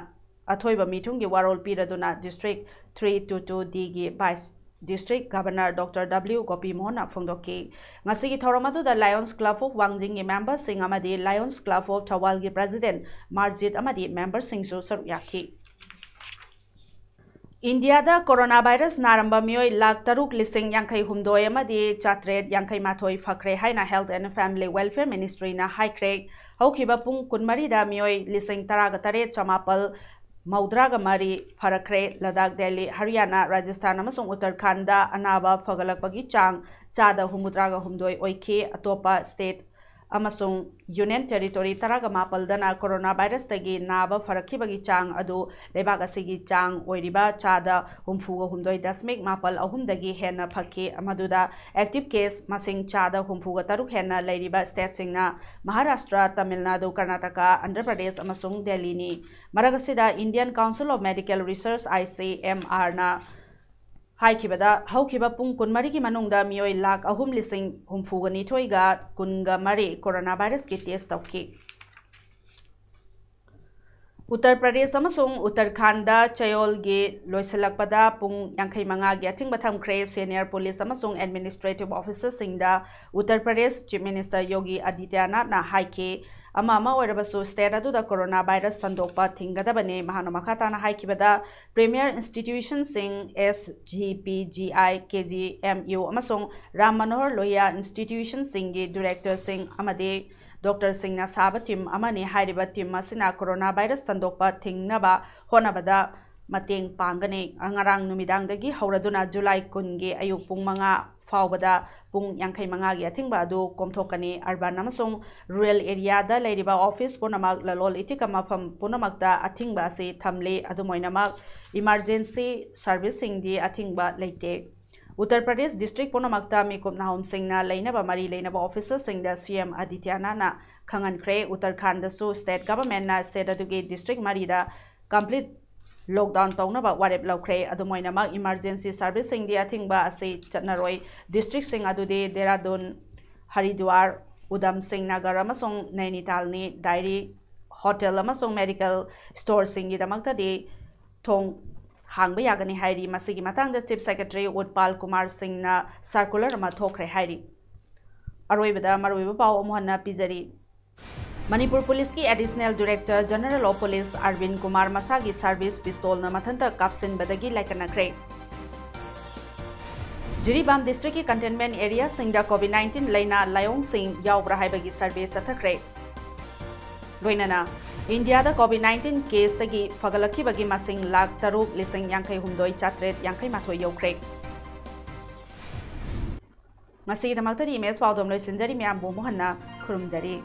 ꯑꯊꯣꯏꯕ ꯃꯤꯊꯨꯡꯒꯤ ꯋꯥꯔꯣꯜ ꯄꯤꯔꯗꯨꯅ District three two two D ꯒꯤ Vice District Governor Doctor W Gopi Mohanꯅ ꯐꯣꯡꯗꯣꯛꯈꯤ꯫ ꯉꯁꯤꯒꯤ ꯊꯧꯔꯝ ꯑꯗꯨꯗ Lions Club of ꯋꯥꯡꯖꯤꯡꯒꯤ memberꯁꯤꯡ ꯑꯃꯗꯤ Lions Club of ꯊꯧꯕꯥꯜꯒꯤ president Marjit ꯑꯃꯗꯤ memberꯁꯤꯡꯁꯨ ꯁꯔꯨꯛ ꯌꯥꯈꯤ꯫ ꯏꯟꯗꯤꯌꯥꯗ corona virus ꯅꯥꯔꯝꯕ ꯃꯤꯑꯣꯏ ꯂꯥꯈ ꯇꯔꯨꯛ ꯂꯤꯁꯤꯡ ꯌꯥꯡꯈꯩ ꯍꯨꯝꯗꯣꯏ ꯑꯃꯗꯤ ꯆꯥꯇ꯭ꯔꯦꯠ ꯌꯥꯡꯈꯩ ꯃꯥꯊꯣꯏ ꯐꯈ꯭ꯔꯦ ꯍꯥꯏꯅ Health and Family Welfare Ministryꯅ ꯍꯥꯏꯈ꯭ꯔꯦ꯫ ꯍꯧꯈꯤꯕ ꯄꯨꯡ ꯀꯨꯟꯃꯔꯤꯗ ꯃꯤꯑꯣꯏ ꯂꯤꯁꯤꯡ ꯇꯔꯥꯒ ꯇꯔꯦꯠ ꯆꯃꯥꯄꯜ ꯃꯧꯗ꯭ꯔꯥꯒ ꯃꯔꯤ ꯐꯔꯛꯈ꯭ꯔꯦ꯫ ꯂꯗꯥꯈ, ꯗꯦꯜꯂꯤ, ꯍꯔꯤꯌꯥꯅꯥ, ꯔꯥꯖꯁꯊꯥꯟ ꯑꯃꯁꯨꯡ ꯎꯠꯇꯔꯈꯥꯟꯗ ꯑꯅꯥꯕ ꯐꯒꯠꯂꯛꯄꯒꯤ ꯆꯥꯡ ꯆꯥꯗ ꯍꯨꯝꯐꯨꯇꯔꯥꯒ ꯍꯨꯝꯗꯣꯏ ꯑꯣꯏꯈꯤ꯫ ꯑꯇꯣꯞꯄ state ꯑꯃꯁꯨꯡ Union Territory ꯇꯔꯥꯒ ꯃꯥꯄꯜꯗꯅ corona virusꯇꯒꯤ ꯅꯥꯕ ꯐꯔꯛꯈꯤꯕꯒꯤ ꯆꯥꯡ ꯑꯗꯨ ꯂꯩꯕꯥꯛ ꯑꯁꯤꯒꯤ ꯆꯥꯡ ꯑꯣꯏꯔꯤꯕ ꯆꯥꯗ ꯍꯨꯝꯐꯨꯒ ꯍꯨꯝꯗꯣꯏ ꯗꯁꯃꯤꯛ ꯃꯥꯄꯜ ꯑꯍꯨꯝꯗꯒꯤ ꯍꯦꯟꯅ ꯐꯈꯤ꯫ ꯃꯗꯨꯗ active case ꯃꯁꯤꯡ ꯆꯥꯗ ꯍꯨꯝꯐꯨꯒ ꯇꯔꯨꯛ ꯍꯦꯟꯅ ꯂꯩꯔꯤꯕ stateꯁꯤꯡꯅ ꯃꯍꯥꯔꯥꯁꯇ꯭ꯔ, ꯇꯥꯃꯤꯜ ꯅꯥꯗꯨ, ꯀꯔꯅꯥꯇꯀꯥ, ꯑꯟꯙ꯭ꯔ ꯄ꯭ꯔꯗꯦꯁ ꯑꯃꯁꯨꯡ ꯗꯦꯜꯂꯤꯅꯤ꯫ ꯃꯔꯛ ꯑꯁꯤꯗ Indian Council of Medical Research, ICMRꯅ ꯍꯥꯏꯈꯤꯕꯗ, ꯍꯧꯈꯤꯕ ꯄꯨꯡ ꯀꯨꯟꯃꯔꯤꯒꯤ ꯃꯅꯨꯡꯗ ꯃꯤꯑꯣꯏ ꯂꯥꯈ ꯑꯍꯨꯝ ꯂꯤꯁꯤꯡ ꯍꯨꯝꯐꯨꯒ ꯅꯤꯊꯣꯏꯒ ꯀꯨꯟꯒ ꯃꯔꯤ corona virusꯀꯤ test ꯇꯧꯈꯤ꯫ ꯎꯠꯇꯔ ꯄ꯭ꯔꯗꯦꯁ ꯑꯃꯁꯨꯡ ꯎꯠꯇꯔꯈꯥꯟꯗ ꯆꯌꯣꯜꯒꯤ ꯂꯣꯏꯁꯤꯜꯂꯛꯄꯗ ꯄꯨꯡ ꯌꯥꯡꯈꯩ ꯃꯉꯥꯒꯤ ꯑꯊꯤꯡꯕ ꯊꯝꯈ꯭ꯔꯦ꯫ Senior police ꯑꯃꯁꯨꯡ administrative officerꯁꯤꯡꯗ Uttar Pradesh Chief Minister ꯌꯣꯒꯤ ꯑꯗꯤꯇ꯭ꯌꯅꯥꯊꯅ ꯍꯥꯏꯈꯤ꯫ ꯑꯃ ꯑꯃ ꯑꯣꯏꯔꯕꯁꯨ, state ꯑꯗꯨꯗ corona virus ꯁꯟꯗꯣꯛꯄ ꯊꯤꯡꯒꯗꯕꯅꯤ꯫ ꯃꯍꯥꯛꯅ ꯃꯈꯥ ꯇꯥꯅ ꯍꯥꯏꯈꯤꯕꯗ, premier institutionꯁꯤꯡ, SGPGI, KGMU ꯑꯃꯁꯨꯡ ꯔꯥꯝ ꯃꯅꯣꯍꯔ ꯂꯣꯍꯤꯌꯥ institutionꯁꯤꯡꯒꯤ directorꯁꯤꯡ ꯑꯃꯗꯤ doctorꯁꯤꯡꯅ ꯁꯥꯕ team ꯑꯃꯅꯤ꯫ ꯍꯥꯏꯔꯤꯕ team ꯑꯁꯤꯅ corona virus ꯁꯟꯗꯣꯛꯄ ꯊꯤꯡꯅꯕ ꯍꯣꯠꯅꯕꯗ ꯃꯇꯦꯡ ꯄꯥꯡꯒꯅꯤ꯫ ꯉꯔꯥꯡ ꯅꯨꯃꯤꯗꯥꯡꯗꯒꯤ ꯍꯧꯔꯗꯨꯅ ꯖꯨꯂꯥꯏ ꯀꯨꯟꯒꯤ ꯑꯌꯨꯛ ꯄꯨꯡ ꯃꯉꯥ ꯐꯥꯎꯕꯗ ꯄꯨꯡ ꯌꯥꯡꯈꯩ ꯃꯉꯥꯒꯤ ꯑꯊꯤꯡꯕ ꯑꯗꯨ ꯀꯣꯝꯊꯣꯛꯀꯅꯤ꯫ Urban ꯑꯃꯁꯨꯡ rural areaꯗ ꯂꯩꯔꯤꯕ office ꯄꯨꯝꯅꯃꯛ, ꯂꯂꯣꯟ ꯏꯇꯤꯛꯀ ꯃꯐꯝ ꯄꯨꯝꯅꯃꯛꯇ ꯑꯊꯤꯡꯕ ꯑꯁꯤ ꯊꯝꯂꯤ꯫ ꯑꯗꯨꯝ ꯑꯣꯏꯅꯃꯛ, emergency serviceꯁꯤꯡꯗꯤ ꯑꯊꯤꯡꯕ ꯂꯩꯇꯦ꯫ ꯎꯠꯇꯔ ꯄ꯭ꯔꯗꯦꯁ district ꯄꯨꯝꯅꯃꯛꯇ ꯃꯤꯀꯨꯞ ꯅꯥꯍꯣꯝꯁꯤꯡꯅ ꯂꯩꯅꯕ ꯃꯔꯤ ꯂꯩꯅꯕ officerꯁꯤꯡꯗ CM ꯑꯗꯤꯇ꯭ꯌꯅꯥꯊꯅ ꯈꯪꯍꯟꯈ꯭ꯔꯦ꯫ ꯎꯠꯇꯔꯈꯥꯟꯗꯁꯨ state governmentꯅ state ꯑꯗꯨꯒꯤ district ꯃꯔꯤꯗ complete lockdown ꯇꯧꯅꯕ ꯋꯥꯔꯦꯞ ꯂꯧꯈ꯭ꯔꯦ꯫ ꯑꯗꯨꯝ ꯑꯣꯏꯅꯃꯛ, emergency serviceꯁꯤꯡꯗꯤ ꯑꯊꯤꯡꯕ ꯑꯁꯤ ꯆꯠꯅꯔꯣꯏ꯫ Districtꯁꯤꯡ ꯑꯗꯨꯗꯤ ꯗꯦꯔꯥꯗꯨꯟ, ꯍꯔꯤꯗ꯭ꯋꯥꯔ, ꯎꯙꯝ ꯁꯤꯡ ꯅꯒꯔ ꯑꯃꯁꯨꯡ ꯅꯩꯅꯤꯇꯥꯜꯅꯤ꯫ Dairy, hotel ꯑꯃꯁꯨꯡ medical storeꯁꯤꯡꯒꯤꯗꯃꯛꯇꯗꯤ ꯊꯣꯡ ꯍꯥꯡꯕ ꯌꯥꯒꯅꯤ ꯍꯥꯏꯔꯤ꯫ ꯃꯁꯤꯒꯤ ꯃꯇꯥꯡꯗ Chief Secretary ꯎꯠꯄꯥꯜ ꯀꯨꯃꯥꯔ ꯁꯤꯡꯅ circular ꯑꯃ ꯊꯣꯛꯈ꯭ꯔꯦ ꯍꯥꯏꯔꯤ꯫ ꯑꯔꯣꯏꯕꯗ ꯃꯔꯨꯑꯣꯏꯕ ꯄꯥꯎ ꯑꯃꯨꯛ ꯍꯟꯅ ꯄꯤꯖꯔꯤ꯫ ꯃꯅꯤꯄꯨꯔ ꯄꯨꯂꯤꯁꯀꯤ Additional Director General of Police ꯑꯔꯕꯤꯟ Kumar ꯃꯁꯥꯒꯤ service pistolꯅ ꯃꯊꯟꯇ ꯀꯥꯞꯁꯤꯟꯕꯗꯒꯤ ꯂꯥꯏꯀꯠꯅꯈ꯭ꯔꯦ꯫ ꯖꯤꯔꯤꯕꯥꯝ districtꯀꯤ containment areaꯁꯤꯡꯗ COVID nineteen ꯂꯥꯏꯅꯥ ꯂꯥꯏꯑꯣꯡꯁꯤꯡ ꯌꯥꯎꯕ꯭ꯔꯥ ꯍꯥꯏꯕꯒꯤ survey ꯆꯠꯊꯈ꯭ꯔꯦ꯫ ꯂꯣꯏꯅꯅ ꯏꯟꯗꯤꯌꯥꯗ COVID nineteen caseꯇꯒꯤ ꯐꯒꯠꯂꯛꯈꯤꯕꯒꯤ ꯃꯁꯤꯡ ꯂꯥꯈ ꯇꯔꯨꯛ ꯂꯤꯁꯤꯡ ꯌꯥꯡꯈꯩ ꯍꯨꯝꯗꯣꯏ ꯆꯥꯇ꯭ꯔꯦꯠ ꯌꯥꯡꯈꯩ ꯃꯥꯊꯣꯏ ꯌꯧꯈ꯭ꯔꯦ꯫ ꯉꯁꯤꯒꯤꯗꯃꯛꯇꯗꯤ ꯏꯃꯦꯖ ꯄꯥꯎꯗꯝ ꯂꯣꯏꯁꯤꯟꯖꯔꯤ꯫ ꯃꯌꯥꯝꯕꯨ ꯑꯃꯨꯛ ꯍꯟꯅ ꯈꯨꯔꯨꯝꯖꯔꯤ꯫